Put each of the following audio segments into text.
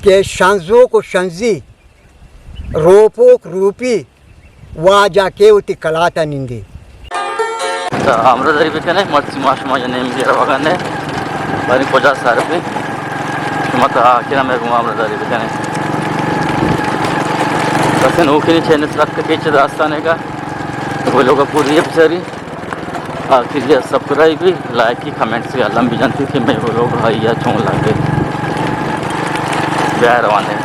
کہ شنزوک و شنزی، روپوک روپی، واجہ کہ وتی کلات ءَ نندی۔ تا ہمراہداری بکنے، مرچی ما شما جنین گیر وگنے، باریں کجا سر بی، شما تا آخر میں گما ہمراہداری بکنے۔ بس نوکری چینل سرک کے چ داستانے کا، وہ لوگ پوری ہے بچاری۔ آخری ءَ سبسکرائب بی، لائک بی، کمنٹس بی الم بجنتی کہ مئے ولاگ آئی ءَ چون لگے۔ بیا روانے۔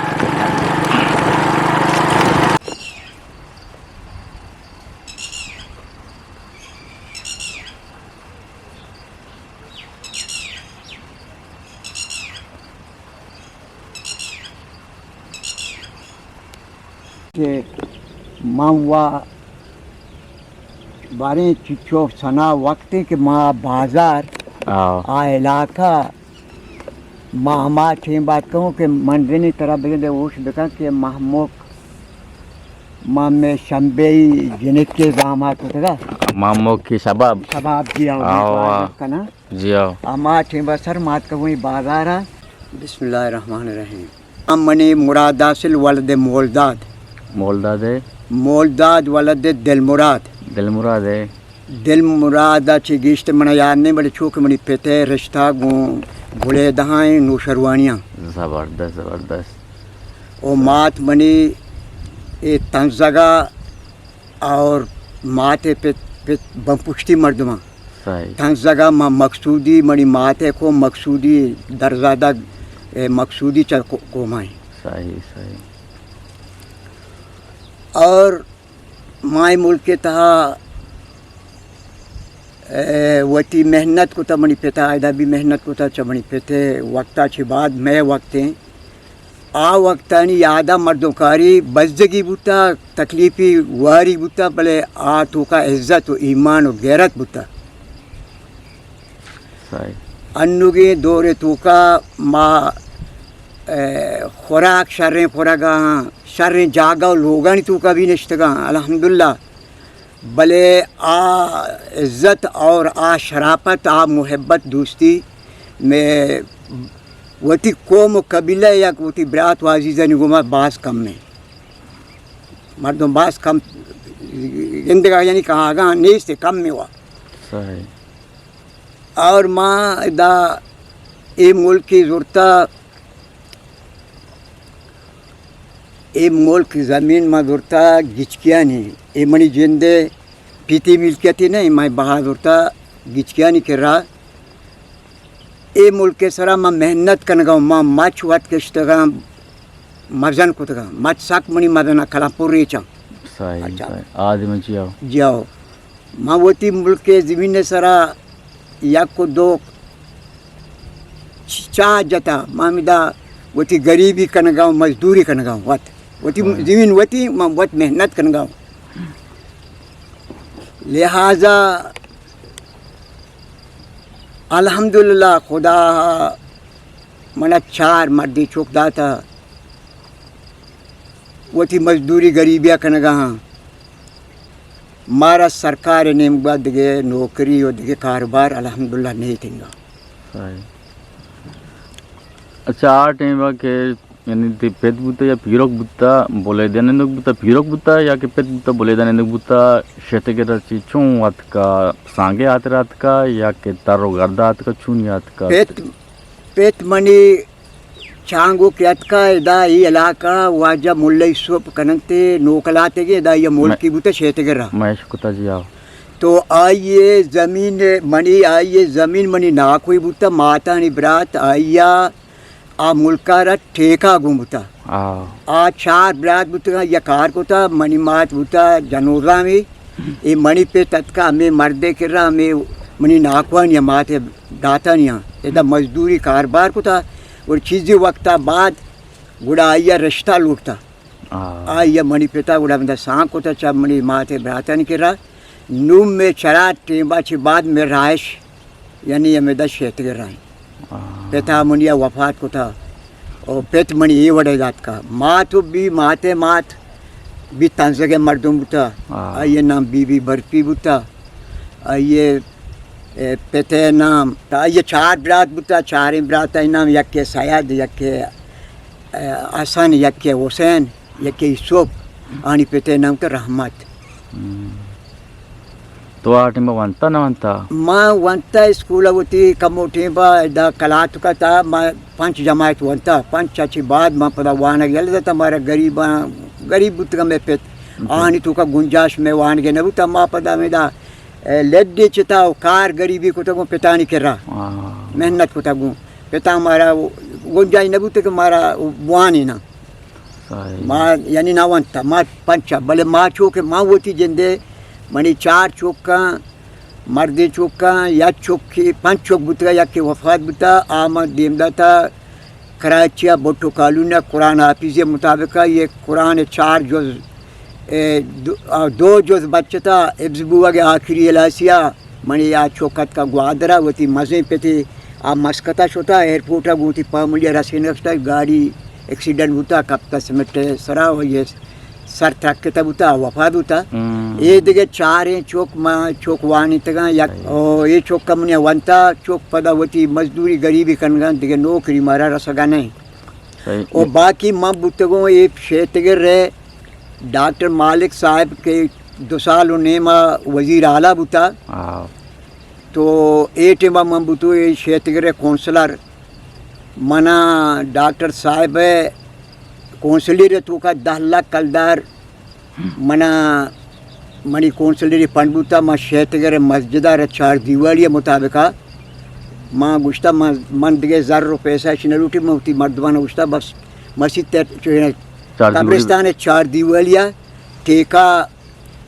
کہ من و باریں چچو سنا وقتے کہ ما بازار آ۔ آ علاقہ ما ہما ٹیم بات کہوں کہ من دنی طرح بگندے ہوش بکن کہ محموک ما میں شمبے جنک کے زامات ہوتگا۔ محموک کی شباب۔ شباب جی آؤ، آؤ، آؤ۔ کنا۔ جی ہاں۔ ہما ٹیم ءَ سر ما اتکگوں اے بازار ءَ۔ بسم اللہ الرحمن الرحیم۔ ہم منی مراد حاصل ولد مولداد۔ مولداد ہے؟ مولداد ولد دل مراد۔ دل مراد ہے؟ دل مراد ءَ چہ گیشتر من ءَ یاد نہیں، بلے چونکہ منی پت ءِ رشتہ گوں بلیدہ ءَ ایں نوشروانیاں۔ زبردست، زبردست۔ او مات منی اے تنزگا اور مات ءِ پت، پت بمپشتی مردماں۔ صحیح۔ تنزگا ما مقصودی، منی مات ءِ کو مقصودی درزادگ، اے، مقصودی چہ کو-، کومائیں۔ صحیح، صحیح۔ اور مائیں ملک ءِ تہا، اے، وتی محنت کتا، منی پتا ادا بھی محنت کتا، چہ منی پتے وقتا چہ بعد مئے وقتیں آ وقتانی یادا مردمکاری بزگی بوتا، تکلیفی واری بوتا، بلے آ توکا عزت و ایمان و غیرت بوتا۔ صحیح۔ انوگیں دور توکا ما، اے، خوراک شریں خورگاں، شریں جاگہ و لوگانی توکا بھی نشتگاں، الحمدللہ۔ بلے آ عزت اور آ شرافت، آ محبت، دوستی میں وتی قوم و قبیلہ یک وتی برات و عزیزانی گوما باز کم ایں۔ مردم باز کم گندگا، یعنی کہ آگاں نیست، کم ایں وا۔ صحیح۔ اور ما ادا اے ملکی زرتا اے ملک زمین ما زرتا گچکیانی، اے منی جندے پیتی ملکیتی نہ، ما بہا زرتا گچکیانی کرا۔ اے ملک سرا ما محنت کنگا، ما مچ وت کشتگا، مزن کتگا، مچ سک منی مزن کلام پر ریچاں۔ صحیح، اچھا۔ صحیح۔ آدم جیاؤ۔ جیاؤ۔ ما وتی ملک زمین سرا یک و دو چ-، چاہ جتا، ما ہمدا وتی گریبی کنگا و مزدوری کنگا وت۔ وتی ہاں۔ زمین وتی، ما وت محنت کنگا۔ لہذا الحمدللہ خدا منا چار مردی چوک داتا، وتی مزدوری گریبیا کنگا ہاں۔ مارا سرکار نیمگا دگہ نوکری و دگہ کاروبار الحمدللہ نہیں تنگا۔ صحیح۔ اچھا، آ ٹائم کہ یعنی تی پت بوتا یا پیرک بوتا، بلیدہ نندگ بوتا، پیرک بوتا یا کہ پت بوتا، بلیدہ نندگ بوتا، شتگرا چی چون اتکا، سانگے ہاترا اتکا یا کہ تر و گردا اتکا، چونی اتکا؟ پت، پت منی چانگو کہ اتکا ادا ای علاقہ واجہ ملئی سوپ کننتے نوکلاتگے، ادا ای ملکی بوتا شیتگرا۔ مئے شکتا جی آؤ۔ تو آئیے زمین منی، آئیے زمین منی ناکوئی بوتا، ماتانی برات آئیا آ ملکا را ٹیکا گون بوتا۔ آ۔ آ چار برات بوتگا، یا کار کتا، منی مات بوتا جنوزامی، اے منی پت اتکا ہمے مردے کرا، ہمے منی ناکوانی مات داتانی ہاں۔ ادا مزدوری کاربار کتا، اور چیزی وقتا بعد گڑا آئیا رشتہ لوٹتا۔ آ۔ آئیا منی پتا گڑا ہمدا سان کتا چا منی مات براتانی کرا۔ نوں میں چرا ٹیمبا چی بعد میں رائش یعنی ہمے دشت گرائیں۔ آ۔ پتا منی وفات کتا۔ او پت منی اے وڑے دات کا۔ مات و بی ماتے مات بی تنزگے مردم بوتا۔ آ۔ آئیے نام بی بی برپی بوتا۔ آئیے، اے، پتے نام، آئیے چار برات بوتا، چاریں برات آئی نام یکے سید، یکے حسن، یکے حسین، یکے یوسف، آنی پتے نام تو رحمت۔ ہم۔ تو آ ٹیم ونتا نہ ونتا؟ ما ونتا، اسکول وتی کمو ٹیم با دا کلات کتا، ما پنچ جماعت ونتا، پنچ چی بعد ما پدا وانگ یل دتا، مارا غریباں، غریب بوتگا میں پت، جی۔ آنی تو کا گنجائش میں وانگ نہ بوتا، ما پدا میں دا، اے، لڈی چتا و کار غریبی کتگوں پتانی کرا۔ آہ۔ محنت کتگوں۔ پتا مارا گنجائش نہ بوتا کہ مارا وانی نا۔ صحیح۔ ما یعنی نہ ونتا، ما پنچا، بلے ما چو کہ ما وتی جندے، منی چار چوکاں، مردے چوکاں، یا چوکی، پنچ چوک بوتگا، یکے وفات بوتا، آ ما دیم داتا کراچی ء بھٹو کالونی ء قرآن حافظی ء مطابق ء یہ قرآن چار جز، اے، دو، آ، دو جز بچتا حفظ بوگ ء آخری ہلاسی ء منی آ چوک اتکا گوادر ء وتی مزیں پتے آ مسقط ء شتا، ایئرپورٹ ء گوں وتی پاملی ء رسینگ شتا، گاڑی ایکسیڈنٹ بوتا، کپتا سیمنٹ ء سرا و یہ سر ترکتہ بوتا، وفات بوتا۔ ہم۔ اے دگہ چاریں چوک ما چوک وانینتگاں، یک، صحیح۔ او، اے چوک منی ونتا، چوک پدا وتی مزدوری غریبی کنگاں، دگہ نوکری مارا رسگا نہیں۔ صحیح۔ او باقی من بوتگوں اے شیتگر ء ڈاکٹر مالک صاحب کہ دو سال و نیم ء وزیر اعلی بوتا۔ ہاں۔ تو اے ٹیم ء من بوتو اے شیتگر ء کونسلر۔ منا ڈاکٹر صاحب ء کونسلر ء توکا دہ لکھ کلدار منا، منی کونسلری فنڈ بوتا، ما شیتگر مسجد ء چار دیوالی ء مطابق ء ما گوشتا، من، من دگہ زر و پیسہ اش نہ لوٹی، من وتی مردمان گوشتا بس مسیت ء چو چار دیوالی۔ قبرستان ء چار دیوالی ء ٹیکہ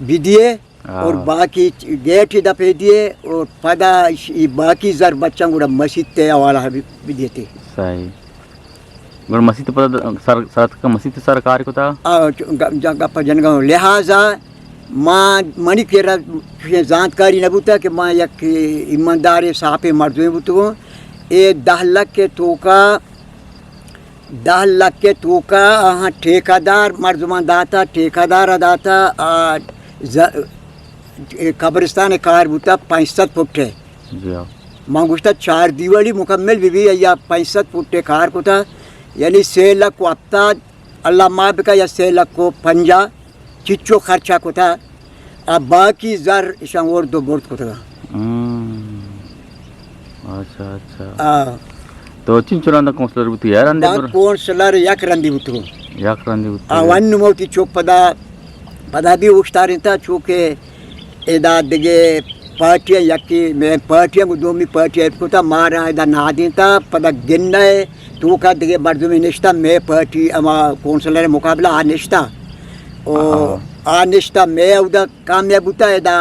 بدیے۔ ہاں۔ اور باقی گیٹ دپے دیے اور پدا اش-، ای باقی زر بچاں گڑا مسیت ء حوالہ بی-، بدیتے۔ صحیح۔ گڑا مسیت پدا سر، سر اتکا مسیت سر کار کتا؟ آ، چ-، گ-، جا گپ جنگا۔ لہذا ما، منی کرا چوشیں زانتکاری نہ بوتا کہ ما یک ایماندار صاحب مردمے بوتگوں۔ اے دہ لکھ کے توکا، دہ لکھ کے توکا آہاں ٹھیکہ دار مردمان داتا، ٹھیکہ دار داتا، آ، ز-، اے قبرستان کار بوتا پنچ سد فٹ ہے۔ جی ہاں۔ من گوشتا چار دیوالی مکمل بی بی یا پنچ سد فٹ کار کتا، یعنی سے لکھ و ہفتاد، اللہ معاف بکا، یا سے لکھ و پنجاہ چچو خرچہ کتا، آ باقی زر اشان اور دو برد کتگا۔ ہم۔ اچھا، اچھا۔ آ۔ تو چنچو رندا کونسلر بوتی؟ یا رندے با بر- کونسلر یک رندی بوتگو۔ یک رندی بوتی۔ آ، ون موتی چوک پدا، پدا بھی اوشتارینتا چوکہ ادا دگہ پارٹی یکی میں پارٹی کو دومی پارٹی کتا مارا ادا نادینتا پدا گنہ توکا دگہ مردمی نشتا میں پارٹی اما کونسلر مقابلہ آ نشتا۔ او ہاں۔ آ نشتا میں اودا کامیاب بوتا ادا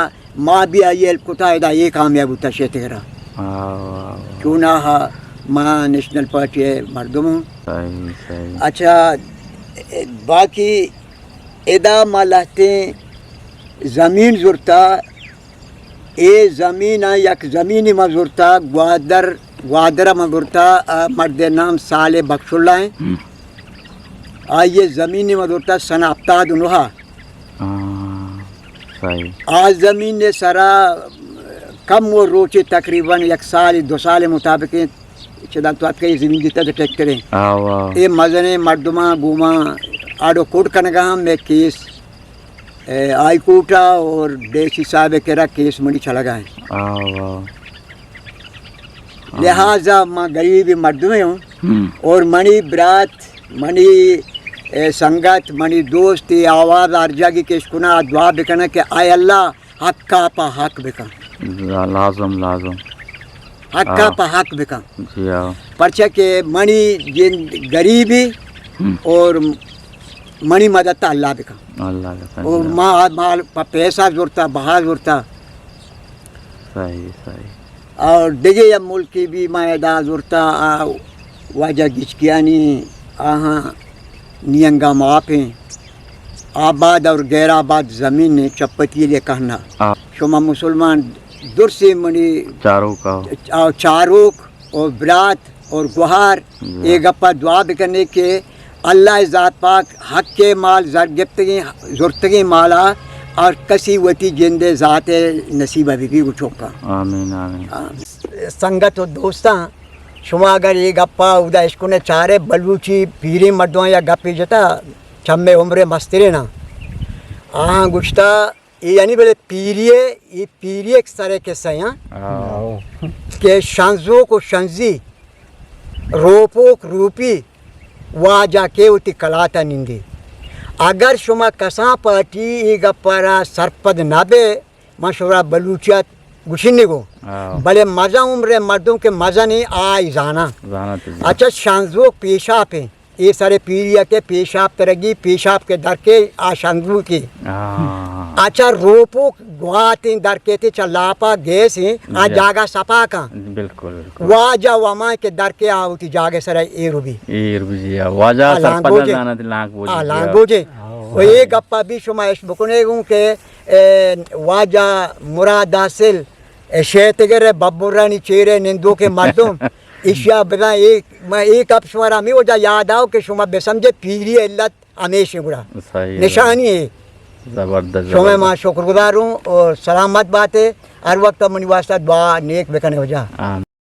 ما بھی آئی ہیلپ کتا ادا یہ کامیاب بوتا شیتگرا۔ ہاں، واہ، واہ۔ چوناہا ما نیشنل پارٹی مردم ہوں۔ صحیح، صحیح۔ اچھا، باقی ادا ما لہتیں زمین زرتا، اے زمین ء یک زمینی ما زرتا، گوادر، گوادر ء ما زرتا، آ مرد نام صالح بخش اللہ ہیں۔ ہم۔ آئی زمینی ما زرتا سن ہفتاد و نہا۔ ہاں، صحیح۔ آ زمین سرا کم و روچے تقریباً یک سال، دو سال مطابق چدا تو اتکے زمین دیتا تو ٹریکٹر ہیں۔ آ، واہ۔ اے مزنے مردماں گوما آڑو کوٹ کنگا ہم میں کیس اے، ہائی کورٹ ء اور ڈی سی صاحب ء کرا کیس منی چلگا ہیں۔ آ، واہ۔ ہاں۔ لہذا ما غریب مردمے ہوں ہم۔ اور منی برات، منی، اے، سنگت، منی دوست، اے آواز ہر جاگی کش کنا، دعا بکنا کہ اے اللہ حق ء پہ حق بکن۔ لا-، لازم، لازم۔ حق ء ہاں۔ پہ حق بکن۔ جی ہاں۔ پرچہ کہ منی جند غریبی ہم۔ اور منی مدد اللہ بکن۔ اللہ بکن، اور جی ہاں۔ ما، مال پہ پیسہ زورتا، بہا زورتا۔ صحیح، صحیح۔ اور دگہ یا ملکی بھی ما ادا زورتا، آ واجہ گچکیانی آہاں نیانگا ماپیں۔ آباد اور غیر آباد زمین نے چپتی لے کہنا۔ آ۔ شما مسلمان درسے منی چاروک آ۔ آ، چاروک اور برات اور گوہار، جی۔ اے گپا دعا بکنے کہ اللہ ذات پاک حق کے مال زر گپتگیں، زرتگیں مالا اور کسی وتی جندے ذات نصیب بی بی گچوکا۔ آمین، آمین۔ آ، سنگت و دوستاں، شما اگر اے گپا اودا اشکنے چارے، بلوچی پیریں مردماں یا گپے جتا، چمے عمر مستریناں، آہاں گوشتا، اے یعنی بلے پیری ء، اے پیری ء سر ء قصہ یاں، ہاں۔ کہ شنزوک و شنزی، روپوک روپی، واجہ کے وتی کلاتا نندی۔ اگر شما کسان پارٹی اے گپا را سرپد نہ بے، من شما را بلوچیات گوشینی گو۔ ہاں۔ بلے مزن عمر مردم کہ مزن آئی زانا۔ زانا تو جی۔ اچھا، شنزوک پیشاپ ہیں۔ اے سر پیری ء کہ پیشاپ ترگی، پیشاپ کے در کے آ شنزوکی۔ ہاں۔ اچھا، روپوک گواتیں در کے تے چا لاپا گیس ہیں، آ جی۔ جاگہ سپا کن۔ بالکل، بالکل۔ واجہ و ہما کہ در کے آ وتی جاگہ سر ایر بی۔ ایر بی جی، آ واجہ آ سرپد لانگوج ہے۔ زانت لانگ بوجی آ جی، آ۔ لانگوج ہے۔ ہاں۔ و اے گپا بھی شما اش بکنے گوں کہ، اے، واجہ مراد حاصل، اے، شیتگر ببرانی چیرے نندو کے مردم، ایشیا بزاں اے، ما اے گپ شمارا ہمے وجہ یاد آؤ کہ شما بسمجھے پیری علت ہمیش گڑا صحیح۔ نشانی ہے۔ زبردست، شما زبردست۔ ما شکر گزار ہوں اور سلامت باتے، ہر وقت منی واسطہ دعا نیک بکنے وجہ۔ آمین۔